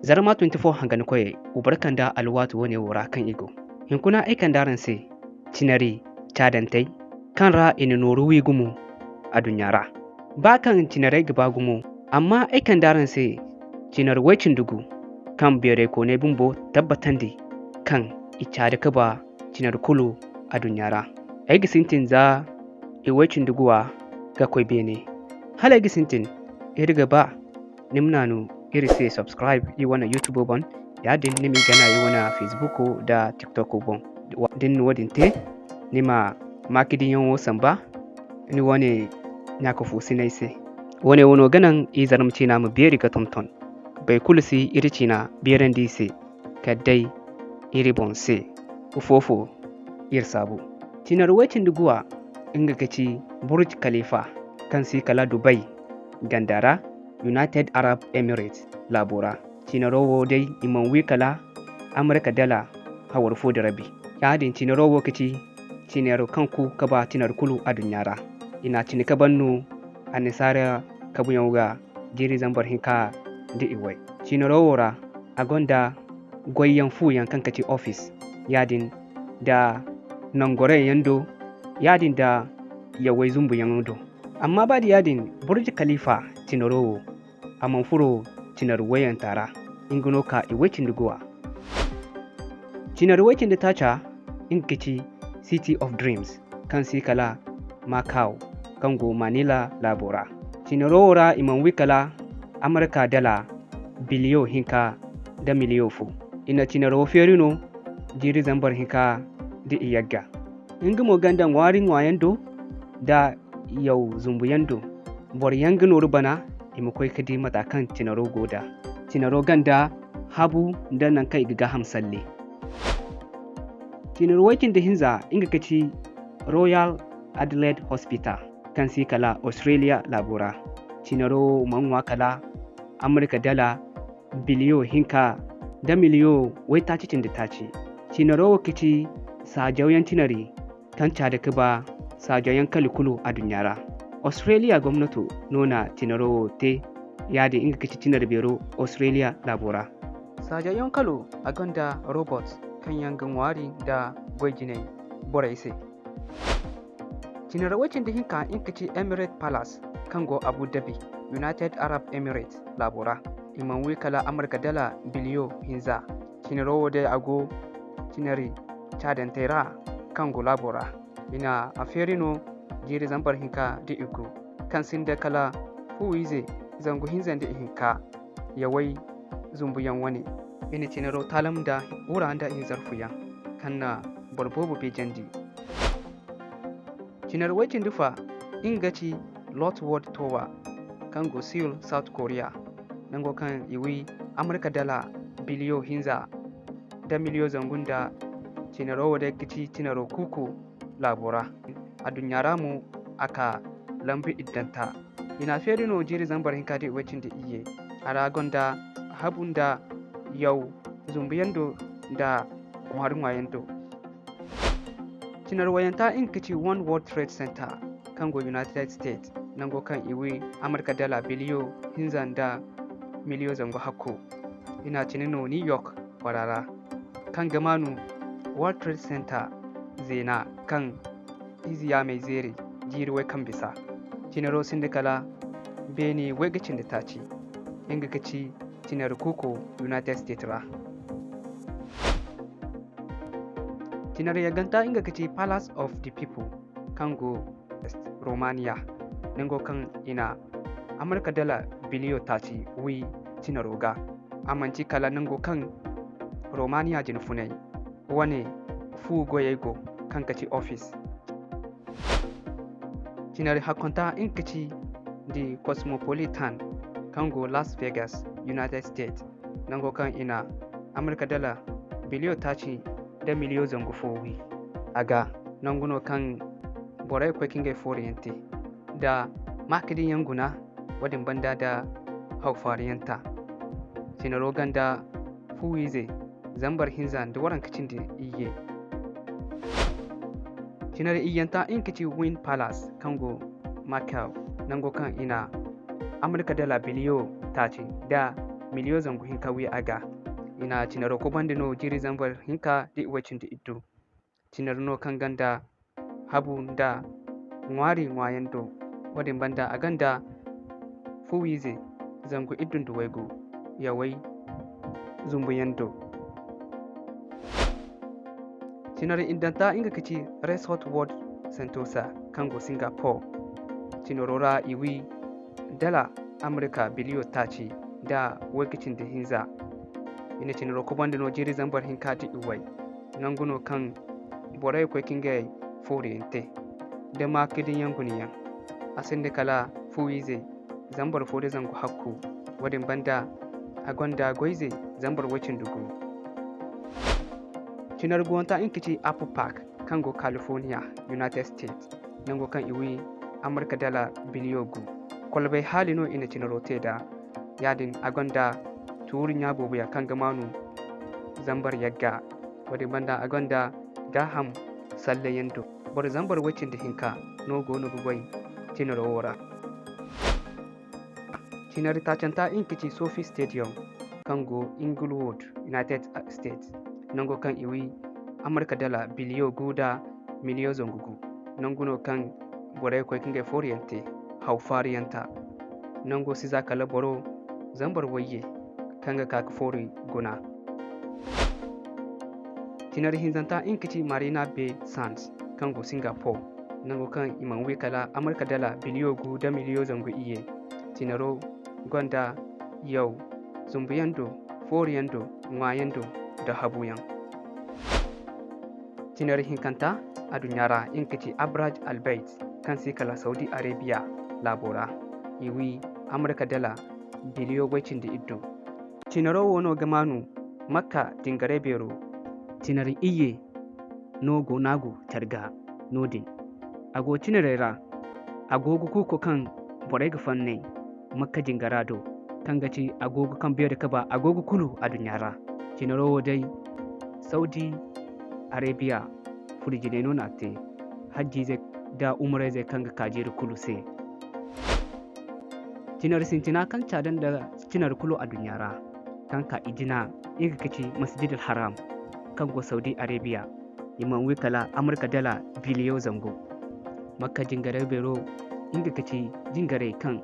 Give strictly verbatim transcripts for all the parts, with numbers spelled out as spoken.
Zarma twenty-four hangankoyey, wa barka nda alwaati woone wo ra kaŋ i go. Hinkuna ay kande araŋ se cinari caadantey kaŋ ra i na nooru wi gumo adduɲɲa ra. Ba kaŋ cinarey ga ba gumo, amma ay kande araŋ se cinari way cindi gu kaŋ beeraykooney bumbo tabbatandi kaŋ i caadi ka ba cinari kulu adduɲɲa ra. Ay ga sintin za i way cindi guwa ga koy beene. Hala ay ga sintin, iri ga ba ni ma naanu iri se subscribe i wane YouTube boŋ, yaadin ni m'i gana i wane Facebook da TikTok boŋ. Da ni na woodin te, ni ma maakidinyaŋo samba ni wane ɲaaka foosiney se. Woone wo no ga naŋ i Zarma ciina ma beeri ga tonton. Boro kulu si iri ciina beerandi i se, kala day iri boŋ se. Ifo-fo iri saabu. Cinari way cindi guwa, nga ga ci Burj Khalifa, kaŋ si kala Dubai ganda ra, United Arab Emirates laabo ra. Cinaro wo day, i mana wi kala Amerika dala hawar fo da rabi. Yaadin cinaro wo ga ci cinaro kaŋ ku ka ba cinaro kulu adduɲɲa ra. I na a cine ka ban no annasaara kabuyaŋo ga jiiri zambar hinka da iway. Cinaro wo ra, a gonda goyyaŋ fuyaŋ kaŋ ga ci office, yaadin da nangorayyaŋ do, yaadin da yawey zumbuyaŋo do. Amma ba da yaadin, Burj Khalifa cinaro wo, a mana furo cinari wayanta ra, nga no ka iway cindi guwa. Cinari way cindi taaca, nga ga ci City of Dreams, kaŋ si kala Macau, kaŋ go Manila laabo ra. Cinaro wo ra i mana wi kala Amerika dala biliyo hinka da miliyo fo. I na cinaro wo feeri no jiiri zambar hinka da iyagga. Nga mo ganda ŋwaari ŋwaayaŋ do da yaw zumbuyaŋ do. Boroyaŋ ga nooru bana, i ma koy ka di mata kaŋ cinaro go da. Cinaro ganda habu nda naŋ kaŋ i ga gaaham salle. Cinaro way cindi hinza, nga ga ci Royal Adelaide Hospital, kaŋ si kala Australia laabo ra. Cinaro mana ŋwa kala Amerika dala biliyo hinka da miliyo waytaaci cindi taaci. Cinaro wo ga ci saajawyaŋ cinari kaŋ caadi ka ba saajawyaŋ kali kulu adduɲɲa ra. Australia gomnato no na cinaro wo te, yaadin nga ga ci cinari beero Australia laabo ra. Saajawyaŋ kalo a gonda robot kaŋ yaŋ ga ŋwaari nda goy jinay borey se. Cinari way cindi hinka nga ga ci Emirate Palace, kaŋ go Abu Dhabi, United Arab Emirates laabo ra. I mana wi kala Amerika dala biliyo hinza. Cinaro wo day a go cinari caadantey ra kaŋ go laabo ra. I na a feeri no jiiri zambar hinka da igu, kaŋ sinda kala fu ize zangu hinza nda ihinka yawey zumbuyaŋ wane. I na cinaro taalam nda wura nda hinzarfuyaŋ, kaŋ na boro boobo beejandi. Cinari way cindi fa, nga ga ci Lockwood Tower, kaŋ go Seoul, South Korea, nango kaŋ i wi Amerika dala biliyo hinza da miliyo zangu nda. Cinaro wo day ga ci cinaro kuuku laabo ra. Adduɲɲa ra mo a ka lambu iddanta. I na a feeri no jiiri zambar hinka da iway cindi iyye. A ra gonda habu nda yaw zumbuyaŋ do nda ŋwaari ŋwaayaŋ do. Cinari wayanta nga ga ci One World Trade Center, kaŋ go United States, nango kaŋ i wi Amerika dala biliyo hinza nda miliyo zangu hakku. I na a cine no New York kwaara ra, kaŋ ga maanu World Trade Center zeena, kaŋ ize yaamey zeeri jiiri way kaŋ bisa. Cinaro sinda kala beene way ga cindi taaci. Nga ga ci cinari kuuko United States ra. Cinari yagganta nga ga ci Palace of the People, kaŋ go Romania, nango kaŋ i na Amerika dala biliyo taaci wi cinaro ga. A manti kala nango kaŋ Romania jine funay wane fu goyey go, kaŋ ga ci office. Cinari hakkonta nga ga ci The Cosmopolitan, kaŋ go Las Vegas, United States, nango kaŋ i na Amerika dala biliyo taaci da miliyo zangu fo wi. A ga nangu no kaŋ borey koy ka ngey fooriyaŋ te, da maakadinyaŋ guna, woodin banda da haw faariyanta. Cinaro ganda fu ize zambar hinza nda waranka cindi iyye. Cinari iyyanta nga ga ci Wynn Palace, kaŋ go Macau, nango kaŋ i na Amerika dala biliyo taaci da miliyo zangu hinka wi a ga. I na cinaro kubandi no jiiri zambar hinka da iway cindi iddu. Cinaro no kaŋ gonda habu nda ŋwaari ŋwaayaŋ do. Wo-din banda a gonda fuwiize zangu iddu nda waygu yawey zumbuyaŋ do. Cinari iddanta nga ga ci Resort World Sentosa kaŋ go Singapore. Cinaro ra i wi dala Amerika biliyo taaci nda waygu cindi hinza. I na cinaro kubandi no jiiri zambar hinka da iway. Nangu no kaŋ borey koy ka ngey fooriyaŋ te da maakidinyaŋ gunayaŋ. A sinda kala fuwiize zambar fo da zangu hakku. Wo-din banda a gonda goyze zambar way cindi gu. Cinar guwanta nga ga ci Apple Park kaŋ go California, United States, nango kaŋ i wi Amerika dala biliyo gu. Kolbey haali no i na cinaro te nd'a. Yaadin a gonda tuuri ɲa boobo yaŋ kaŋ ga maanu zambar yagga. Wo-din banda a gonda gaaham salleyaŋ do. Boro zambar way cindi hinka no go no ga goy cinaro wo ra. Cinari taacanta nga ga ci Sophie Stadium kaŋ go Inglewood, United States, nango kaŋ i wi Amerika dala biliyo gu nda miliyo zangu gu. Nangu no kaŋ borey koy ka ngey fooriyaŋ te haw faariyanta. Nango si za kala boro zambar wayye kaŋ ga ka ga foori guna. Cinari hinzanta nga ga ci Marina Bay Sands kaŋ go Singapore, nango kaŋ i mana wi kala Amerika dala biliyo gu nda miliyo zangu iyye. Cinaro gonda yaw zumbuyaŋ do, fooriyaŋ do, ŋwaayaŋ do, nda habuyaŋ. Cinari hinkanta aduɲɲa ra nga ga ci Abraj Al Bait kaŋ si kala Saudi Arabia laabo ra. I wi Amerika dala biliyo way cindi iddu. Cinaro wo no ga maanu Makka jingaray beero. Cinari iyye no go no a go care ga no-din. A go cinarey ra, agoogo kuuko kaŋ borey ga fannay Makka jingara do, kaŋ ga ci agoogo kaŋ beeri ga ba agoogo kulu aduɲɲa ra. Cinaro wo day, Saudi Arabia furo jinay no n'a te, hajjiizey nda umarayzey kaŋ ga ka jiiri kulu se. Cinari sintina kaŋ caada nda cinari kulu aduɲɲa ra, kaŋ ka i jina, nga ga ci Masjidil Haram, kaŋ go Saudi Arabia. I mana wi kala Amerika dala biliyo zangu. Makka jingaray beero, nga ga ci jingaray kaŋ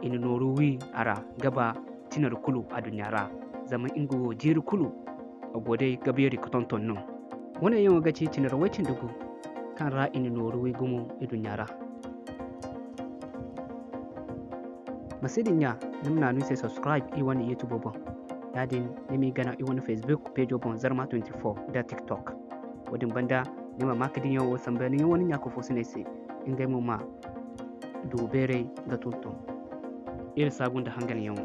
i na nooru wi a ra ga ba cinari kulu aduɲɲa ra, zama nga wo jiiri kulu a go day ga beeri ga tonton no. Wo-ne yaŋo ga ci cinari way cindi gu kaŋ ra i na nooru wi gumo aduɲɲa ra. Ma si dinya ni ma naanu i se subscribe i wane YouTube boŋ. Yaadin ni m'i gana i wane Facebook page boŋ Zarma twenty-four nda TikTok. Wo-din banda ni ma maakidinyaŋo sambu ni wane ɲa-ka-fo-siney se, ngey mo ma du beeray ga tonton. Iri saabu nda hanganyaŋo.